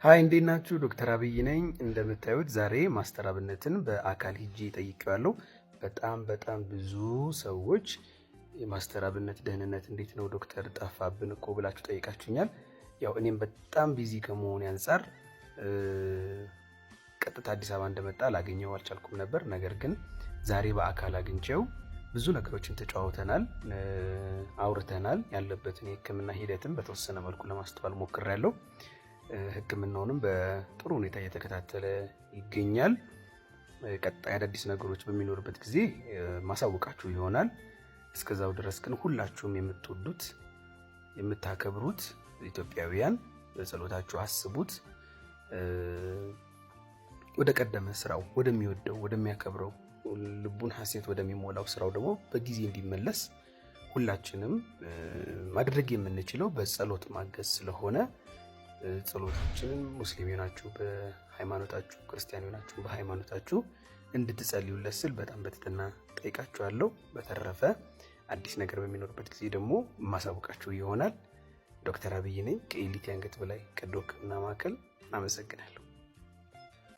Hi፣ እንዴት ናችሁ? ዶክተር አብይ ነኝ። እንደምታዩት ዛሬ ማስተር አብነትን በአካል ሂጄ ጠይቄዋለሁ። በጣም በጣም ብዙ ሰዎች የማስተር አብነት ደህንነት እንዴት ነው፣ ዶክተር ጠፋብን እኮ ብላችሁ ጠይቃችሁኛል። ያው እኔም በጣም busy ከመሆኔ አንጻር ቀጥታ አዲስ አበባ እንደመጣ ላገኘው አልቻልኩም ነበር። ነገር ግን ዛሬ በአካል አግኝቼው ብዙ ነገሮችን ተጨዋውተናል፣ አውርተናል። ያለበትን የሕክምና ሂደትም በተወሰነ መልኩ ለማስተዋል ሞክሬያለሁ። ሕክምናውንም በጥሩ ሁኔታ እየተከታተለ ይገኛል። ቀጣይ አዳዲስ ነገሮች በሚኖርበት ጊዜ ማሳወቃችሁ ይሆናል። እስከዛው ድረስ ግን ሁላችሁም የምትወዱት፣ የምታከብሩት ኢትዮጵያውያን በጸሎታችሁ አስቡት። ወደ ቀደመ ስራው፣ ወደሚወደው፣ ወደሚያከብረው፣ ልቡን ሀሴት ወደሚሞላው ስራው ደግሞ በጊዜ እንዲመለስ ሁላችንም ማድረግ የምንችለው በጸሎት ማገዝ ስለሆነ ጸሎታችንን ሙስሊም የሆናችሁ በሃይማኖታችሁ፣ ክርስቲያን የሆናችሁ በሃይማኖታችሁ እንድትጸልዩለት ስል በጣም በትህትና ጠይቃችኋለሁ። በተረፈ አዲስ ነገር በሚኖርበት ጊዜ ደግሞ ማሳወቃችሁ ይሆናል። ዶክተር አብይ ነኝ ከኤሊት የአንገት በላይ ቀዶ ሕክምና ማዕከል። አመሰግናለሁ።